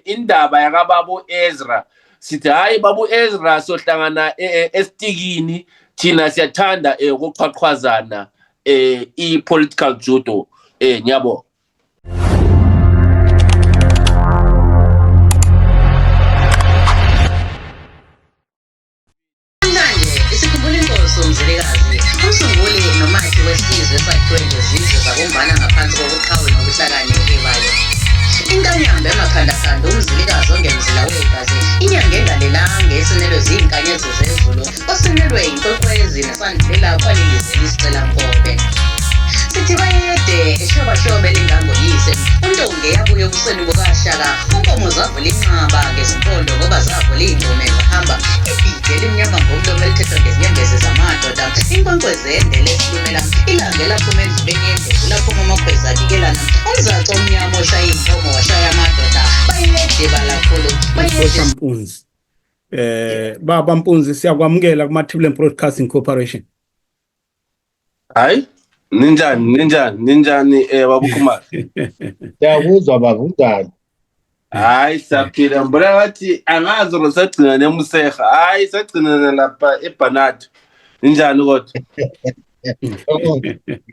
indaba yakababa Ezra sithi hayi baba Ezra sohlangana esitikini thina siyathanda ukuqhaqhwazana i-political judo ngiyabonga. Umzilikazi umsunguli nomakhi wesizwe esakhiwe ngezizwe zabumbana ngaphansi kobuqhawe nokuhlakanipha. Inkanyamba emakhandakanda umzilikazi ongemzila wegazi inyanga engalelanga esinelwe ziyinkanyezi zezulu osinelwe inkwekwezi nesandulela kwalilizela isicelamkobe. Sithi bayede eshobashobe elingangoyise untonga eyabuye obusweni bukashaka unkomo zavula inqaba ngezimpondo ngoba zavula iy'ngoma zahamba ibhide elimnyama ngomlomo elithethwa ngezinyembezi zamadoda inkwenkwezi endele esilumela ilanga elaphuma endlubeni yendlovu laphuma amakhwezi abikelana umzaco omnyama oshaya iy'nkomo washaya amadoda bayede balakhulu Mfosha Mpunzi. Baba Mpunzi siyakwamukela kuma-Tibulen Broadcasting Corporation. Hayi ninjani babukhumari. Siyakuzwa baba unjani? Hayi saphila mbona ngathi angazi ngosagcina nemuseha. Hayi sagcina lapha eBanato. Ninjani kodwa?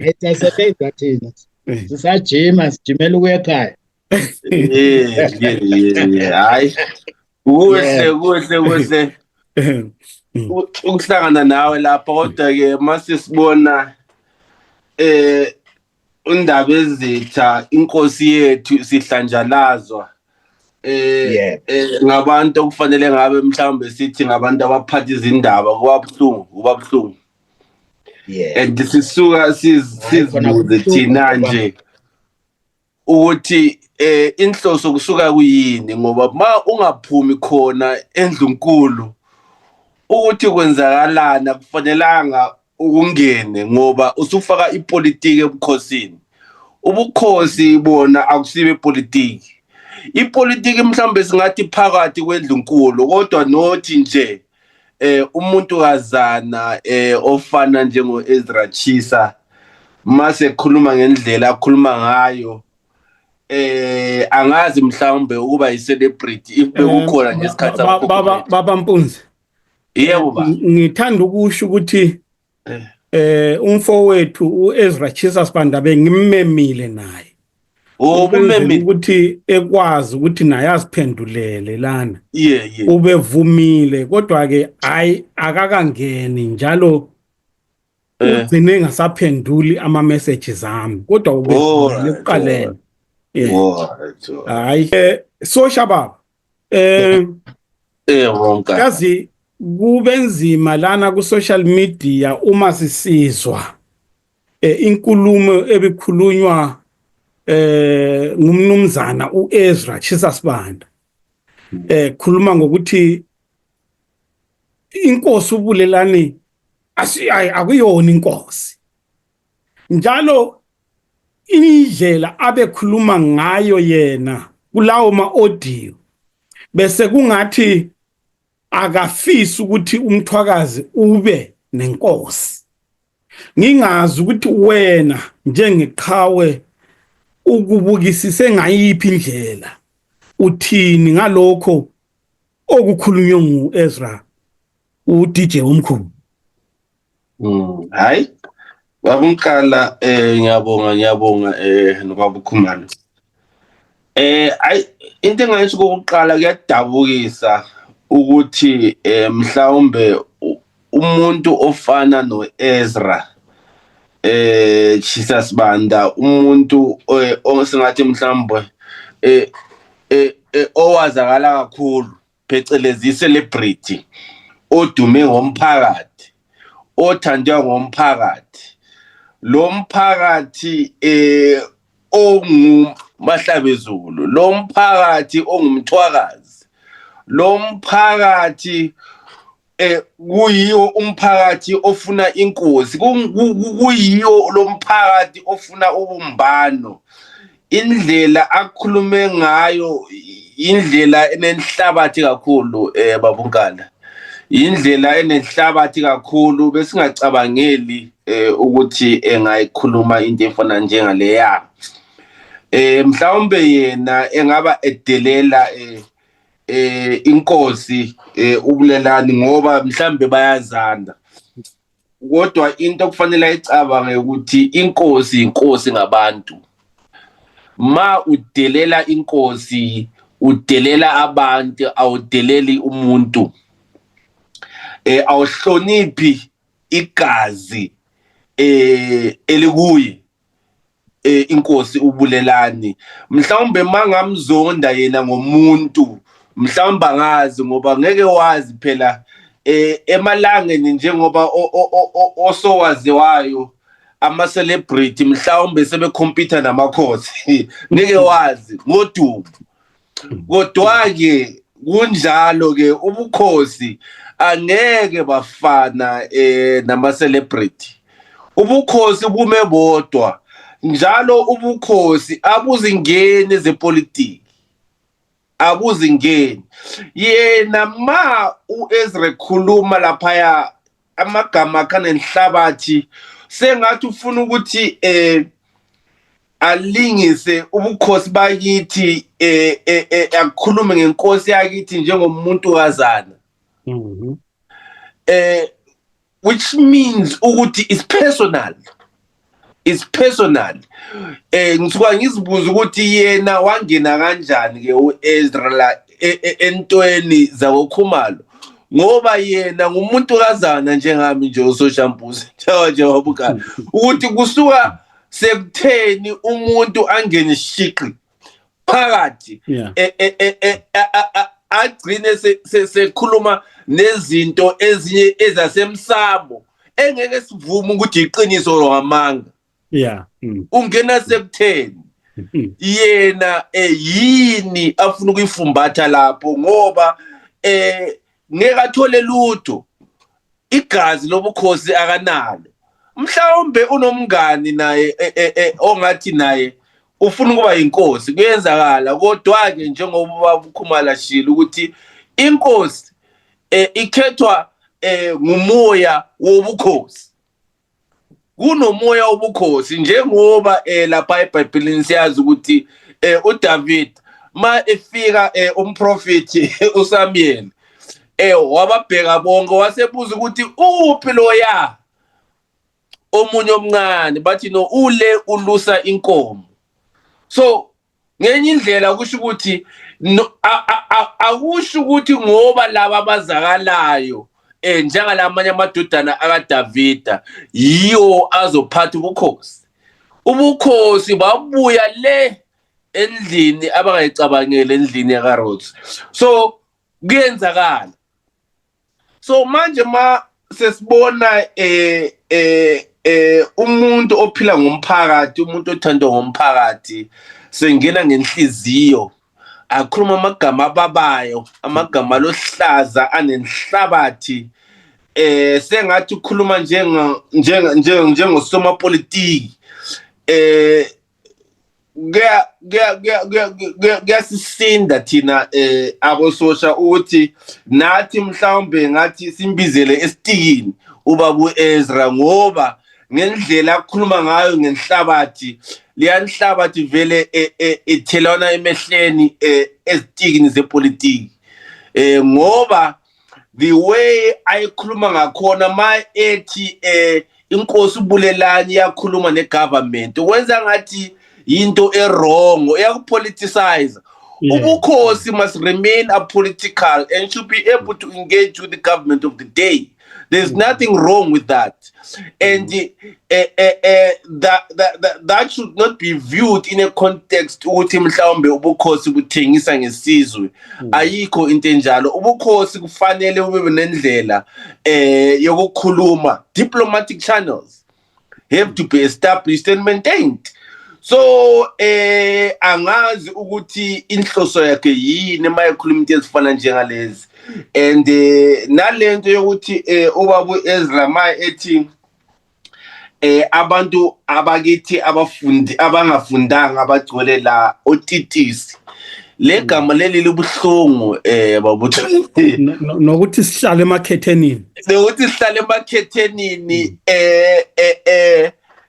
Ngiyasebenza thina. Sisajima sijimela ukuya ekhaya. Hayi. Kuhle. Ukuhlangana nawe lapha kodwa ke mase sibona undaba ezitha inkosi yethu sihlanjalazwa ngabantu okufanele ngabe mhlawumbe sithi ngabantu abaphatha izindaba kubabuhlungu and sisuka sizibuze thina nje ukuthi inhloso kusuka kuyini ngoba ma ungaphumi khona endlunkulu ukuthi kwenzakalana kufanelanga ukungene ngoba usufaka ipolitiki ebukhosini. Ubukhosi bona akusibe ipolitiki. Ipolitiki mhlambe singathi phakathi kwendlunkulu kodwa nothi nje umuntu kazana ofana njengo Ezra Chisa mase ekhuluma ngendlela akhuluma ngayo angazi mhlawumbe ukuba yi-celebrity if bekukhona ngesikhathi Baba Mpunzi. Yebo ba. Ngithanda ukusho ukuthi umfowethu uEzra Chisa Sibanda bengimmemile naye. Ubememile ukuthi ekwazi ukuthi naye aziphendulele lana. Yeah. Ubevumile kodwa ke hayi akakangeni njalo ugcine ngasaphenduli ama messages ami kodwa ubevumile ukuqalela. Hayi so shababa wonke yazi kubenzima lana ku social media uma sisizwa inkulumo ebikhulunywa ngumnumzana uEzra Chisa Sibanda khuluma ngokuthi inkosi ubulelani akuyona inkosi njalo indlela abekhuluma ngayo yena kulawo ma-audio bese kungathi akafisi ukuthi umthwakazi ube nenkosi. Ngingazi ukuthi wena njengeqhawe ukubukisise ngayiphi indlela uthini ngalokho okukhulunywe nguEzra uDJ omkhulu. Hayi babunkala ngiyabonga nobabukhumalo. Into engayisho kokuqala kuyadabukisa ukuthi mhlawumbe umuntu ofana noEzra Chisa Sibanda umuntu ongasingathi mhlawumbe owazakala kakhulu phecelezi celebrity odume ngomphakathi othandwa ngomphakathi lo mphakathi ongumahlabezulu lo mphakathi ongumthwakazi lo mphakathi kuyiyo umphakathi ofuna inkosi kuyiyo lo mphakathi ofuna ubumbano indlela akhulume ngayo indlela enenhlabathi kakhulu babunkana indlela enenhlabathi kakhulu besingacabangeli ukuthi engayikhuluma into efana njengaleya mhlawumbe yena engaba edelela inkosi ubulelani ngoba mhlambe bayazana, kodwa into okufanele ayicabange ukuthi inkosi ngabantu. Ma udelela inkosi, udelela abantu, awudeleli umuntu. Awuhloniphi igazi elikuye inkosi ubulelani. Mhlawumbe mangamzonda yena ngomuntu, mhlawumbe angazi ngoba ngeke wazi phela emalangeni njengoba osowaziwayo ama celebrity mhlawumbe sebekhompyutha namakhosi ngeke wazi ngodumo. Kodwa ke kunjalo ke ubukhosi angeke bafana nama celebrity. Ubukhosi bume bodwa, njalo ubukhosi abuzingeni zepolitiki, abuzingeni. Yena ma uEzra khuluma lapha amagama kana enhlabathi sengathi ufuna ukuthi alingise ubukhosi bakithi akukhulume ngenkosi yakithi njengomuntu kazana. Which means ukuthi is personal. It's personal. Ngisuka ngizibuza ukuthi yena wangena kanjani ke uEzra la entweni zakoKhumalo, ngoba yena ngumuntu kazana njengami nje uSoshambuzi nje wabukala ukuthi kusuka sekutheni umuntu angene shiqi phakathi agcine sekhuluma nezinto ezinye ezasemsamo engeke sivume ukuthi iqiniso ngamanga. Ungena sekutheni yena yini afuna ukuyifumbatha lapho ngoba ngeke athole lutho, igazi lobukhosi akanalo. Mhlawumbe unomngani naye ongathi naye ufuna ukuba inkosi, kuyenzakala. Kodwa ke njengoba uKhumalo shilo ukuthi inkosi ikhethwa ngumoya wobukhosi. Kunomoya wobukhosi njengoba lapha eBhayibhelini siyazi ukuthi uDavid ma efika umprofeti uSamuel wababheka bonke wasebuza ukuthi uphi loya omunye omncane, bathi no ule ulusa inkomo. So ngenye indlela kusho ukuthi akusho ukuthi ngoba laba abazakalayo njengalamanye amadodana akaDavida yiwo azophatha ubukhosi. Ubukhosi babuya le endlini abangayicabangela endlini yaKaRuth. So kuyenzakala. So manje ma sesibona umuntu ophila ngomphakathi, umuntu othandwa ngomphakathi sengena ngenhliziyo, akhuluma amagama ababayo, amagama lohlaza anenhlabathi, sengathi ukhuluma njengosomapolitiki. Kuyasisinda thina abososha ukuthi nathi mhlawumbe ngathi simbizele esitikini ubaba uEzra ngoba ngendlela akukhuluma ngayo ngenhlabathi, liyanhlabathi vele ethelana emehleni ezitikini zepolitiki. Ngoba the way ayikhuluma ngakhona ma ethi inkosi ubulelani yakhuluma negovernment wenza ngathi into wrong, uyakupoliticize. Ubukhosi must remain apolitical and should be able to engage with the government of the day. There's nothing wrong with that. And that should not be viewed in a context ukuthi mhlawumbe ubukhosi buthengisa ngesizwe. Ayikho into enjalo. Ubukhosi kufanele ube nendlela yokukhuluma. Diplomatic channels have to be established and maintained. So angazi ukuthi inhloso yakhe yini mayekhuluma into ezifana njengalezi. And nalento yokuthi ubaba uEzra ma ethi abantu abakithi abangafundanga abagcwele la otitisi, le gama leli libuhlungu babuthi nokuthi sihlale emakhethenini, ukuthi sihlale emakhethenini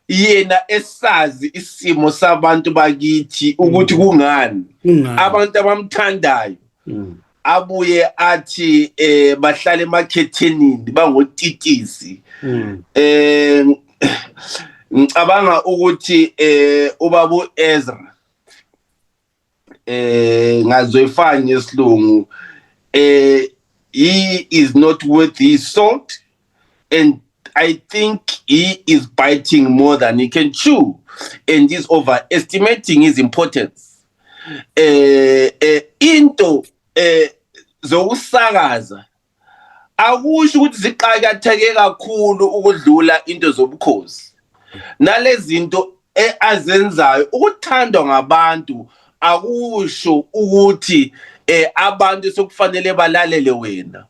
yena esazi isimo sabantu bakithi ukuthi kungani abantu abamthandayo abuye athi bahlale emakhethenini bangotitisi ngicabanga ukuthi ubaba Ezra ngazoyifanya ngesilungu he is not worth his salt, and I think he is biting more than he can chew, and is overestimating his importance. Into zokusakaza akusho ukuthi ziqakatheke kakhulu ukudlula into zobukhosi. Nalezi zinto azenzayo ukuthandwa ngabantu akusho ukuthi abantu sokufanele balalele wena.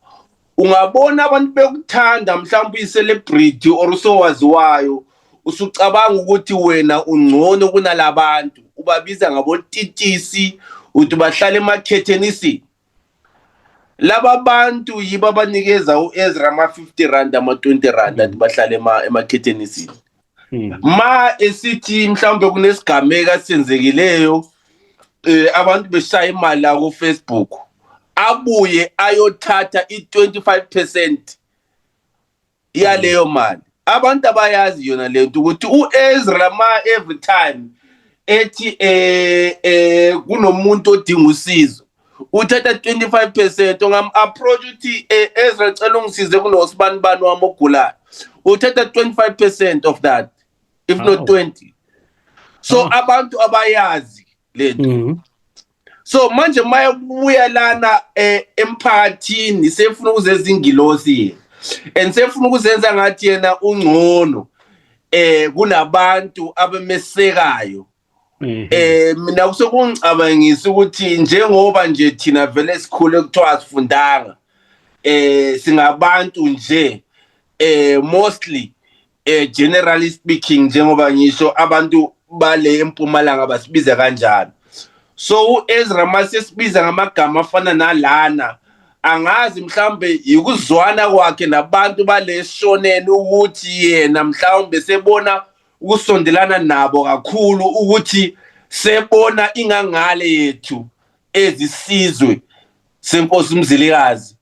Ungabona abantu bekuthanda mhlawumbe i-celebrity or usowaziwayo usucabanga ukuthi wena ungcono kunalabantu, ubabiza ngabotitisi uthi bahlala emakhethenisi. Laba bantu yibo abanikeza uEzra ama-50 ama-20 rand athi bahlala emakhethenisi. Ma esithi mhlawumbe kunesigameka senzekileyo abantu beshaya imali la ku Facebook, abuye ayothatha i-25% yaleyo mali. Abantu abayazi yona lento ukuthi uEzra ma every time ethi kunomuntu odinga usizo uthatha 25%, ongam-approach uthi Ezra cela ungisize kunosibani wami ogulayo, uthatha 25% of that, if not 20. So abantu abayazi lento. So manje mayebuya lana emphakathini sefuna ukuzeza ingilosi and sefuna ukuzenza ngathi yena ungcono kunabantu abemesekayo. Mina kusokungicabangisa ukuthi njengoba nje thina vele sikhule kuthiwa sifundanga singabantu nje mostly generally speaking, njengoba ngisho abantu bale eMpumalanga basibiza kanjalo. So uEzra masesibiza ngamagama afana nalana, angazi mhlambe yikuzwana kwakhe nabantu baleshonene ukuthi yena mhlawumbe sebona ukusondelana nabo kakhulu, ukuthi sebona ingangale yethu ezisizwe senkosi uMzilikazi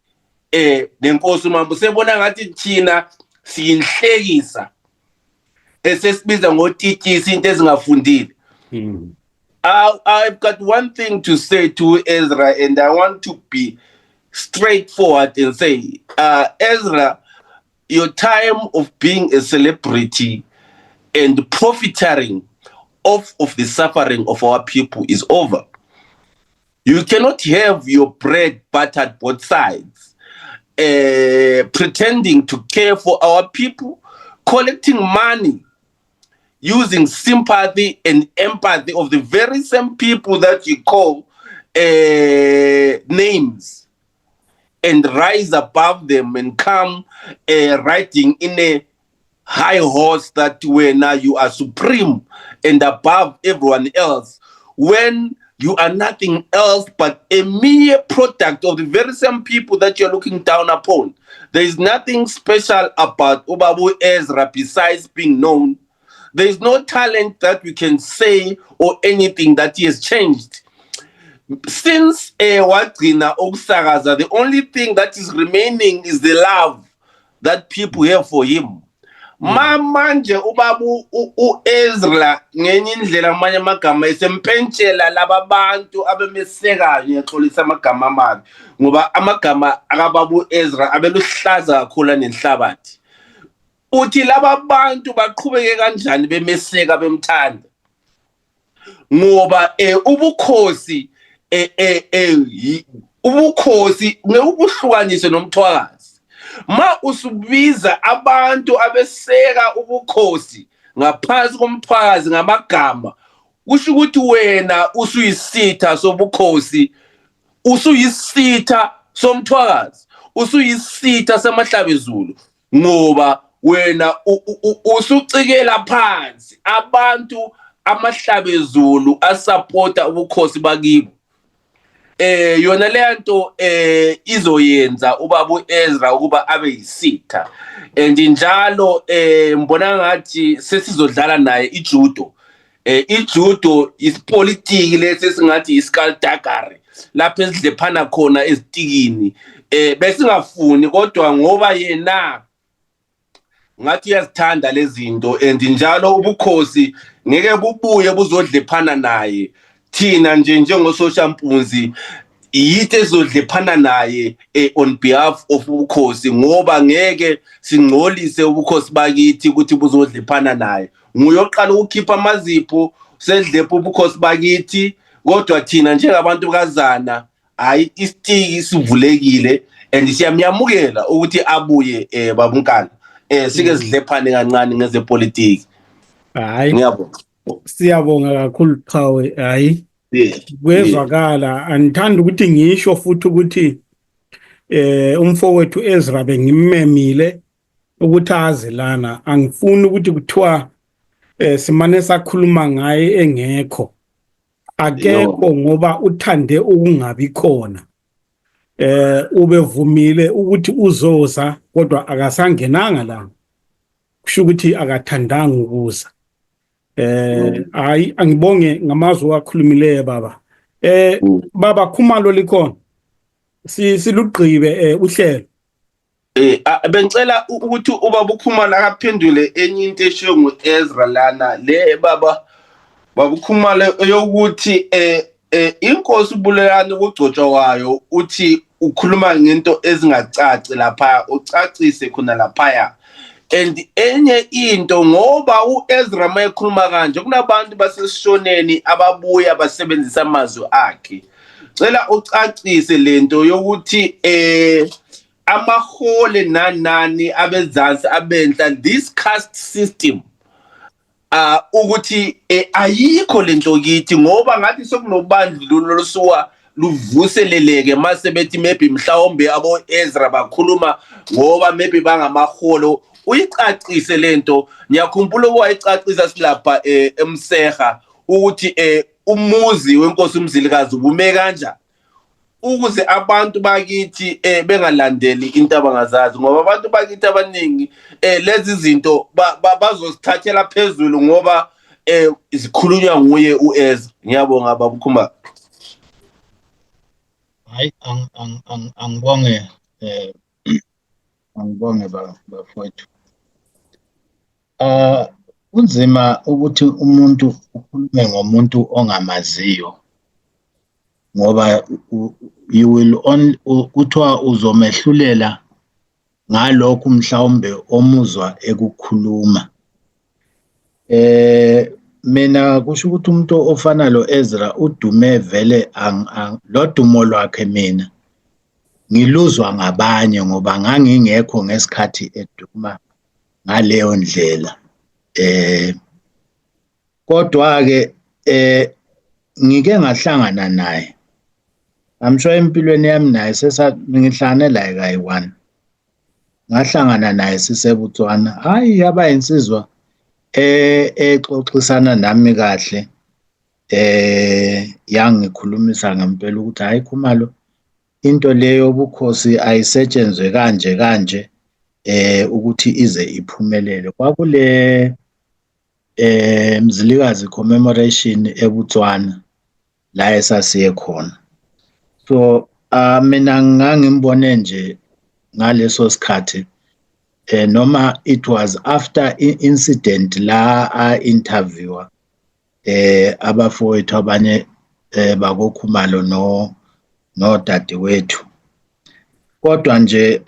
nenkosi uMambo, sebona ngathi thina siyinhlekisa esesibiza ngotitisi into ezingafundile. I've got one thing to say to Ezra, and I want to be straightforward and say, Ezra, your time of being a celebrity and profiteering off of the suffering of our people is over. You cannot have your bread buttered both sides, pretending to care for our people, collecting money, using sympathy and empathy of the very same people that you call names, and rise above them and come riding in a high horse that where now you are supreme and above everyone else, when you are nothing else but a mere product of the very same people that you're looking down upon. There is nothing special about Ubabu Ezra besides being known. There is no talent that we can say or anything that he has changed. Since Wagcina Okusakaza, the only thing that is remaining is the love that people have for him. Manje ubabu uEzra ngenye indlela amanye amagama esempentshela laba bantu abemesekayo, ngiyaxolisa amagama amabi ngoba amagama akababu Ezra abeluhlaza kakhulu nenhlabathi. Uthi laba bantu baqhubeke kanjani bemeseka bemthanda ngoba ubukhosi ubukhosi ngeubuhlukanise nomthwakazi. Ma usubiza abantu abeseka ubukhosi ngaphansi komthwakazi ngamagama, kusho ukuthi wena usuyisitha sobukhosi, usuyisitha somthwakazi, usuyisitha samahlabezulu, ngoba wena usucikela phansi abantu amahlabezulu asupporta ubukhosi bakibo. yona le nto izoyenza ubaba uEzra ukuba abe yisitha and njalo mbona ngathi sesizodlala naye ijudo. Ijudo isipolitiki lesesingathi iskaldaggary lapho esidlephana khona ezitikini bese ngafuni kodwa ngoba yena ngathi uyazithanda lezi zinto and njalo ubukhosi ngeke bubuye buzodlephana naye thina nje njengososhampunzi yithi ezodlephana naye on behalf of ubukhosi ngoba ngeke singcolise ubukhosi bakithi ukuthi buzodlephana naye nguye oqala ukukhipha amazipho sedlepha ubukhosi bakithi kodwa thina njengabantu kazana hayi isitiki sivulekile and siyamyamukela ukuthi abuye babunkana sike sidlephane kancane ngezepolitiki. Hayi Ngiyabonga. Siyabonga kakhulu Qhawe. Hayi kwezwakala anithanda ukuthi ngisho futhi ukuthi umfowethu Ezra bengimmemile ukuthi aze lana angifuni ukuthi kuthiwa simane sakhuluma ngaye engekho akekho ngoba uthande ukungabi khona ubevumile ukuthi uzoza kodwa akasangenanga la kusho ukuthi akathandanga ukuza. Hayi angibonge ngamazwi wakhulumileyo baba. Baba Khumalo likhona silugqibe uhlelo. Bengicela ukuthi ubaba uKhumalo akaphendule enye into eshiwo nguEzra lana le baba uKhumalo yokuthi inkosi uBulelani ukugcotshwa kwayo uthi ukhuluma ngento ezingacaci lapha ucacise khona lapha and enye into ngoba uEzra mayekhuluma kanje kunabantu basesishoneni ababuya basebenzisa amazwi akhe cela ucacise lento yokuthi amahole nani abezansi abenhla this caste system ukuthi ayikho lento kithi ngoba ngathi sokunobandlululo losuwa luvuseleleke mase bethi maybe mhlawumbe abo Ezra bakhuluma ngoba maybe bangamaholo uyicacise lento. Ngiyakhumbula ukwayicacisa silapha eMseha ukuthi umuzi wenkosi uMzilikazi ubume kanjani ukuze abantu bakithi bengalandeli into abangazazi ngoba abantu bakithi abaningi lezi zinto bazosithathela phezulu ngoba zikhulunywa nguye uEzra. Ngiyabonga baba uKhumalo. Hayi angibonge angibonge bafowethu. Kunzima ukuthi umuntu ukhulume ngomuntu ongamaziyo ngoba you will only kuthiwa uzomehlulela ngalokho mhlawumbe omuzwa ekukhuluma. Mina kusho ukuthi umuntu ofana lo Ezra udume vele lo dumo lwakhe mina ngiluzwa ngabanye ngoba ngangingekho ngesikhathi eduma ngaleyo ndlela. Kodwa ke ngike ngahlangana naye. I'm sure empilweni yami naye ngihlangane la kayi-1. Ngahlangana naye siseBotswana. Hayi yaba insizwa exoxisana nami kahle. Yangikhulumisa ngempela ukuthi hayi Khumalo into leyo ubukhosi ayisetshenzwe kanje ukuthi ize iphumelele. Kwakule Mzilikazi commemoration eBotswana la esasiye khona. So mina ngangimbone nje ngaleso sikhathi noma it was after incident la interviewer abafowethu abanye bakoKhumalo no dadewethu. Kodwa nje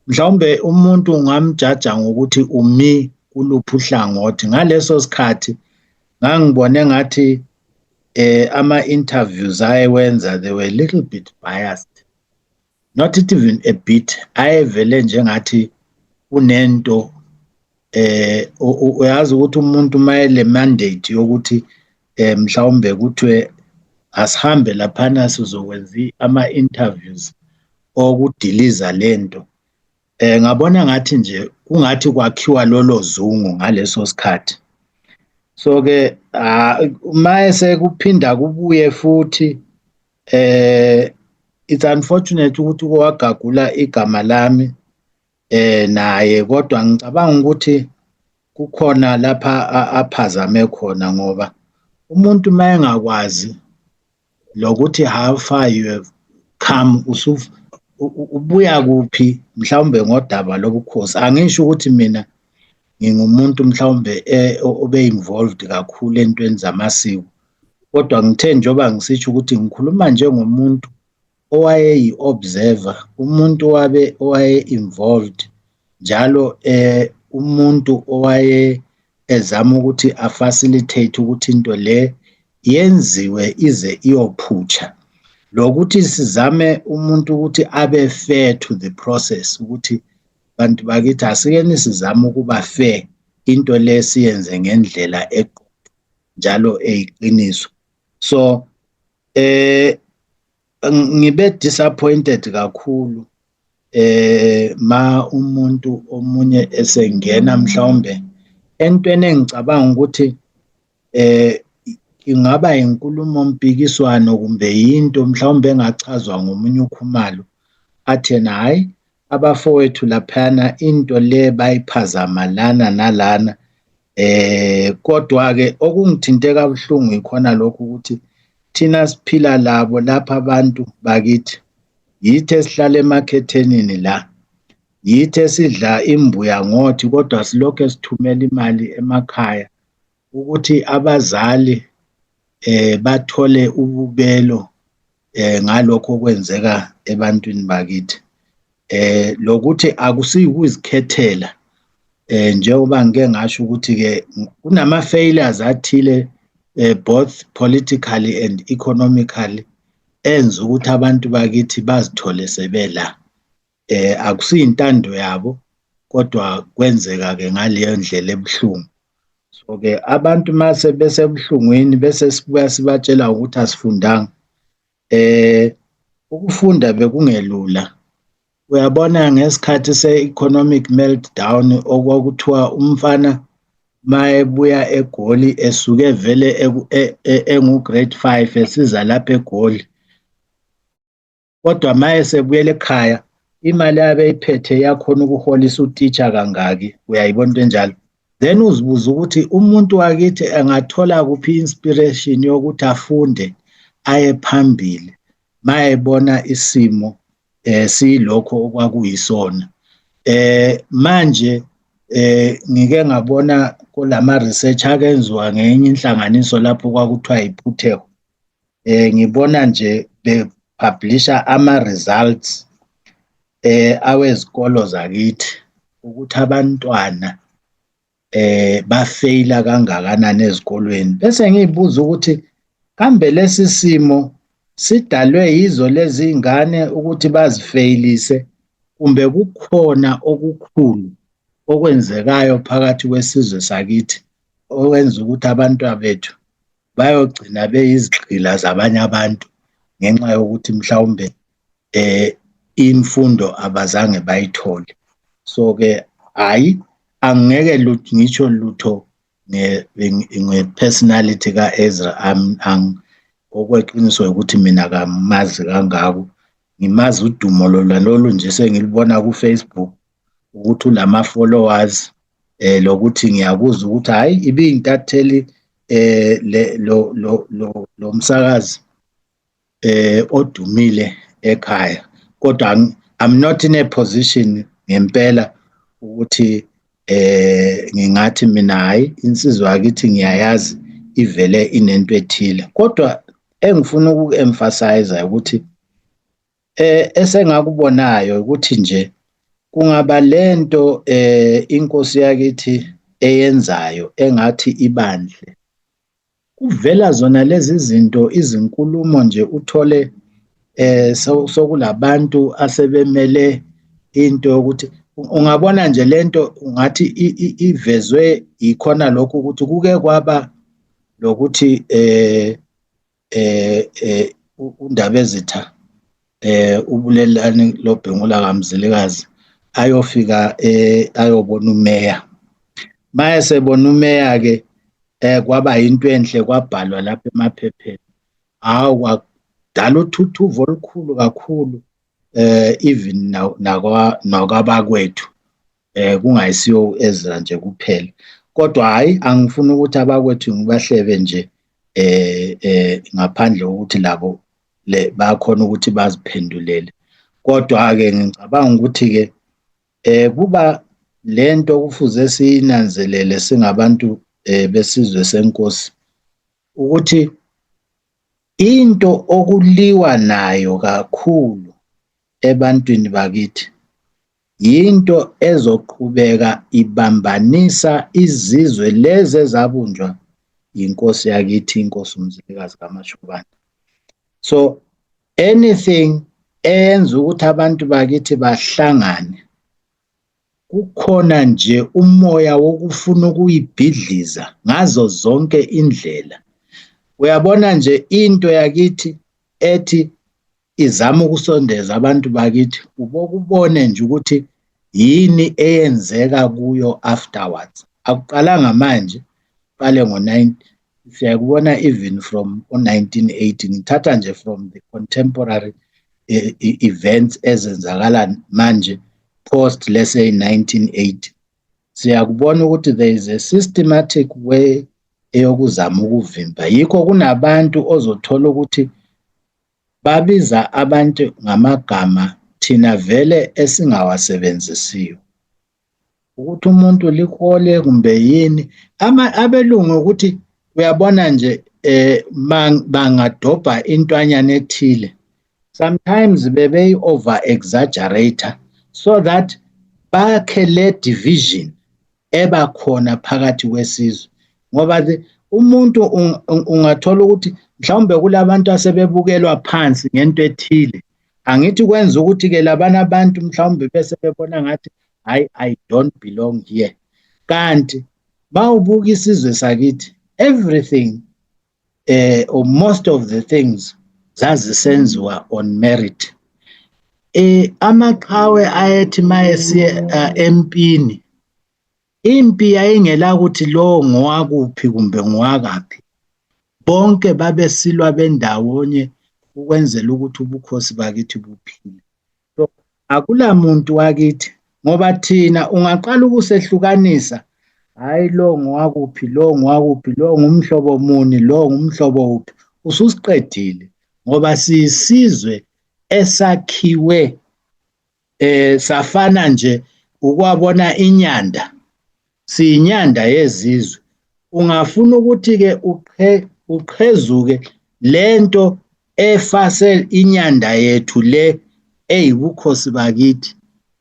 mhlawumbe umuntu ungamjaja ngokuthi umi kuluphi uhlangothi. Ngaleso sikhathi ngangibone ngathi ama-interviews ayewenza they were a little bit biased, not even a bit. Ayevele njengathi unento uyazi ukuthi umuntu mayele mandate yokuthi mhlawumbe kuthiwe asihambe laphana sizokwenza ama-interviews okudiliza lento. Ngabona ngathi nje kungathi kwakhiwa lolo zungu ngaleso sikhathi. So ke maye sekuphinda kubuye futhi It's unfortunate ukuthi kwagagula igama lami naye, kodwa ngicabanga ukuthi kukhona lapha aphazame khona, ngoba umuntu mayengakwazi lokuthi how far you have come, ubuya kuphi mhlawumbe ngodaba lobukhosi. Angisho ukuthi mina ngingumuntu mhlawumbe obe involved kakhulu entweni zamasiko, kodwa ngithe njengoba ngisitsho ukuthi ngikhuluma njengomuntu owayeyi-observer, umuntu owaye-involved njalo, umuntu ezama ukuthi a-facilitate ukuthi into le yenziwe ize iyophutsha. Lokuthi sizame umuntu ukuthi abe fair to the process, ukuthi bantu bakithi asikeni sizame ukuba fair, into le siyenze ngendlela njalo eyiqiniso. So ngibe disappointed kakhulu ma umuntu omunye esengena mhlawumbe entweni engicabanga ukuthi ingaba inkulumo mpikiswano kumbe yinto mhlawumbe engachazwa ngomunye ukhumalo, athena hayi abafowethu laphana into le bayiphazama lana nalana. Kodwa-ke okungithinte kabuhlungu ikhona lokhu ukuthi thina siphila labo lapha abantu bakithi, yithi esihlala emakhethenini la, yithi esidla imbuya ngothi, kodwa silokhu sithumela imali emakhaya ukuthi abazali bathole ububelo ngalokho okwenzeka ebantwini bakithi. Lokuthi akusiyikuzikhethela, njengoba ngike ngasho ukuthi-ke kunama-failures athile both politically and economically enza ukuthi abantu bakithi bazithole sebela. Akusiyintando yabo, kodwa kwenzeka-ke ngaleyo ndlela ebuhlungu. So-ke abantu mase besebuhlungwini bese sibuya sibatshela ukuthi asifundanga. Ukufunda bekungelula. Uyabona ngesikhathi se-economic meltdown okwakuthiwa umfana mayebuya eGoli esuke vele engu-grade 5 esiza lapha eGoli, kodwa maye sebuyela ekhaya imali abeyiphethe yakhona ukuholisa utitsha kangaki, uyayibona into enjalo. Then uzibuza ukuthi umuntu wakithi angathola kuphi i-inspiration yokuthi afunde aye phambili mayebona isimo siyilokho okwakuyisona. Manje ngike ngabona kulama research akenziwa ngenye inhlanganiso lapho kwakuthiwa iPhuthego. Ngibona nje bepublisha ama-results awezikolo zakithi ukuthi abantwana bafeyila kangakanani ezikolweni. Bese ngiyibuza ukuthi kambe lesi simo sidalwe yizo lezi ingane ukuthi bazifeyilise, kumbe kukhona okukhulu okwenzekayo phakathi kwesizwe sakithi okwenza ukuthi abantwana bethu bayogcina beyizigqila zabanye abantu ngenxa yokuthi mhlawumbe imfundo abazange bayithole. So-ke hayi, angeke ngitsho lutho nge-personality ka-Ezra. Okweqiniso ukuthi mina kamazi kangako, ngimazi udumo lolu nje sengilibona ku-Facebook ukuthi unama-followers, lokuthi ngiyakuzwa ukuthi hhayi ibiyintatheli lo msakazi odumile ekhaya. Kodwa I'm not in a position ngempela ukuthi ngingathi mina hhayi insizwa yakithi ngiyayazi ivele inento ethile. Kodwa engifuna uku-emphasize ukuthi esengakubonayo ukuthi nje kungaba lento inkosi yakithi eyenzayo engathi ibandle, kuvela zona lezi zinto, izinkulumo nje uthole sokulabantu asebemele into yokuthi ungabona nje lento ungathi ivezwe ikhona lokho ukuthi kuke kwaba lokuthi uNdabezitha ubulelani loBhengula kaMzilikazi ayofika ayobona umeya. Maye sebona umeya-ke kwaba yinto enhle, kwabhalwa lapha emaphepheni. Hawu, dala uthuthuva olukhulu kakhulu even nakwabakwethu kungayisiyo u-Ezra nje kuphela. Kodwa hayi angifuni ukuthi abakwethu ngibahlebe nje ngaphandle kokuthi labo bakhona ukuthi baziphendulele. Kodwa-ke ngicabanga ukuthi-ke kuba lento kufuze siyinanzelele singabantu besizwe senkosi ukuthi into okuliwa nayo kakhulu ebantwini bakithi yinto ezoqhubeka ibambanisa izizwe lezi ezabunjwa inkosi yakithi, inkosi uMzilikazi kaMashobane. So anything eyenza ukuthi abantu bakithi bahlangane, kukhona nje umoya wokufuna ukuyibhidliza ngazo zonke indlela. Uyabona nje into yakithi ethi izama ukusondeza abantu bakithi, ubone nje ukuthi yini eyenzeka kuyo afterwards. Akuqalanga manje, qale ngo-9 siyakubona even from 1980, ngithatha nje from the contemporary events ezenzakala manje post let's say 1980. Siyakubona ukuthi there is a systematic way eyokuzama ukuvimba. Yikho kunabantu ozothola ukuthi babiza abantu ngamagama thina vele esingawasebenzisiyo, ukuthi umuntu likhole kumbe yini. Abelungu ukuthi uyabona nje bangadobha intwanyana ethile, sometimes bebe-over exaggerate so that bakhe le division ebakhona phakathi kwesizwe. Ngoba umuntu ungathola ukuthi mhlawumbe kulabantu asebebukelwa phansi ngento ethile, angithi kwenza ukuthi-ke labana abantu mhlawumbe bese bebona ngathi I don't belong here. Kanti bawubuka isizwe sakithi, everything or most of the things zazisenziwa on merit. Amaqhawe ayethi mayesiye empini, impi yayingela ukuthi lo ngowakuphi kumbe ngowakaphi, bonke babesilwa bendawonye ukwenzela ukuthi ubukhosi bakithi buphile. So akula muntu wakithi, ngoba thina ungaqala ukusehlukanisa, hayi lo ngowakuphi, lo ngowakuphi, lo ngumhlobo muni, lo ngumhlobo uphi, ususiqedile. Ngoba siyisizwe esakhiwe safana nje ukwabona inyanda, siyinyanda yezizwe. Ungafuna ukuthi-ke uqhezuke lento efase inyanda yethu le eyibukhosi bakithi,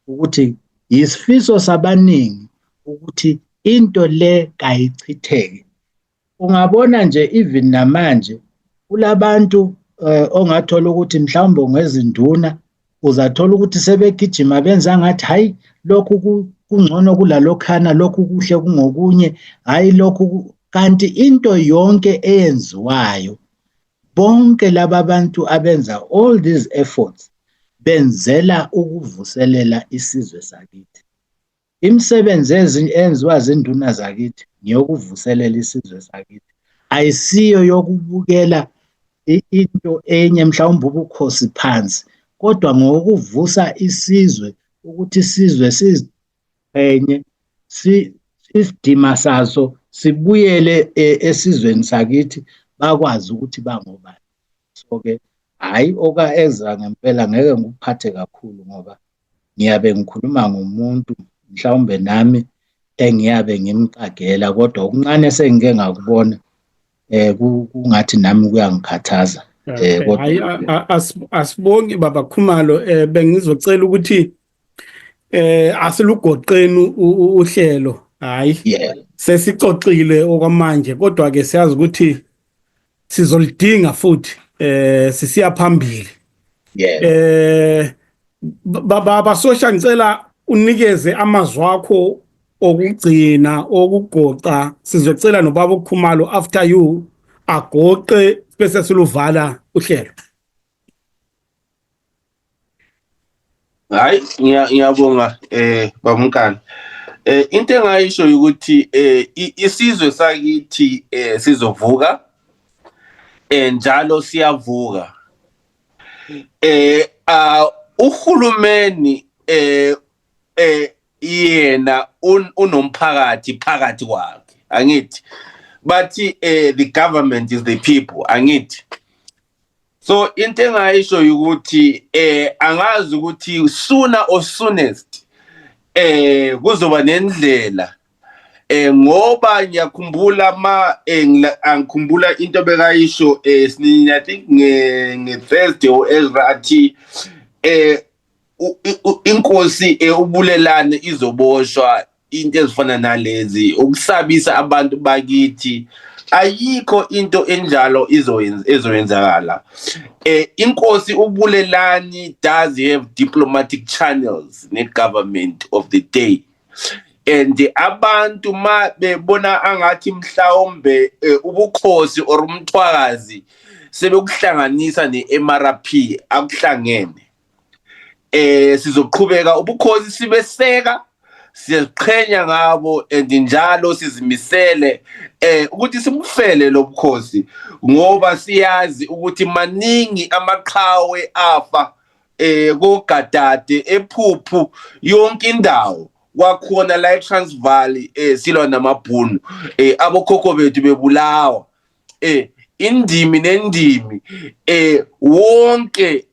ukuthi yisifiso sabaningi ukuthi into le kayichitheke. Ungabona nje even namanje kulabantu ongathola ukuthi mhlawumbe ngezinduna uzathola ukuthi sebegijima benza ngathi hayi lokhu kungcono kulalokhana, lokhu kuhle kungokunye, hayi lokhu. Kanti into yonke eyenziwayo, bonke laba bantu abenza all these efforts benzela ukuvuselela isizwe sakithi. Imisebenzi eyenziwa zinduna zakithi ngiyokuvuselela isizwe sakithi, ayisiyo yokubukela into enye mhlawumbe ubukhosi phansi, kodwa ngokuvusa isizwe ukuthi isizwe siziqhenye, isidima saso sibuyele esizweni sakithi, bakwazi ukuthi bangobani. So-ke hayi oka-Ezra ngempela ngeke ngikuphathe kakhulu, ngoba ngiyabe ngikhuluma ngomuntu mhlawumbe nami engiyabe ngimqagela, kodwa okuncane sengike ngakubona kungathi nami kuyangikhathaza. Hayi asibongi baba Khumalo, bengizocela ukuthi asilugoqeni uhlelo. Hayi sesixoxile okwamanje, kodwa ke siyazi ukuthi sizolidinga futhi sisiya phambili. Baba Sosha, ngicela unikeze amazwi akho okugcina okugoqa. Sizocela nobaba uKhumalo after you agoqe bese siluvala uhlelo. Hayi ngiyabonga bamkani. Into engayisho ukuthi isizwe sakithi sizovuka, njalo siyavuka. uhulumeni yena unomphakathi phakathi kwakhe angithi bathi the government is the people angithi. So into engayisho ukuthi angazi ukuthi sooner or soonest kuzoba nendlela ngoba ngiyakhumbula angikhumbula into bekayisho sinini I think nge Thursday uEzra athi inkosi ubulelane izoboshwa into ezifana nalezi ukusabisa abantu bakithi ayikho into enjalo izoyenzakala. Inkosi ubulelani does have diplomatic channels ne government of the day and abantu ma bebona angathi mhlawumbe ubukhosi or umthwakazi sebekuhlanganisa neMRP akuhlangene sizoqhubeka ubukhosi sibeseka siyaziqhenya ngabo and njalo sizimisele ukuthi simufele lo bukhosi ngoba siyazi ukuthi maningi amaqhawe afa kogadade ephuphu yonke indawo kwakhona la eTransvaal silwa namabhunu abokhokho bethu bebulawa indimi nendimi wonke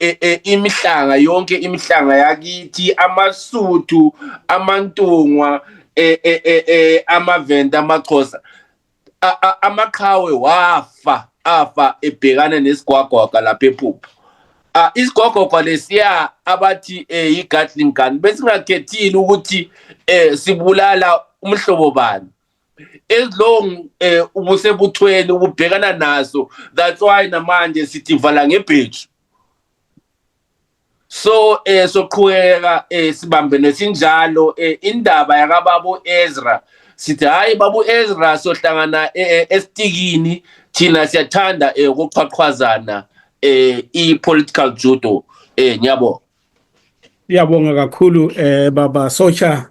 yonke imihlanga yakithi amasuthu amantungwa amavenda amaXhosa amaqhawe afa ebhekana nesigwagwaga lapha ephuphu isigwagwaga lesiya abathi yigatling gun besingakhethile ukuthi sibulala umhlobo bani as long ubusebuthweni ububhekana naso that's why namanje sithi vala ngebheju so soqhubeka sibambe nesinjalo indaba yakababa Ezra sithi hayi baba Ezra sohlangana esitikini thina siyathanda ukuqhaqhwazana i-political judo ngiyabonga. Iyabonga kakhulu baba Socha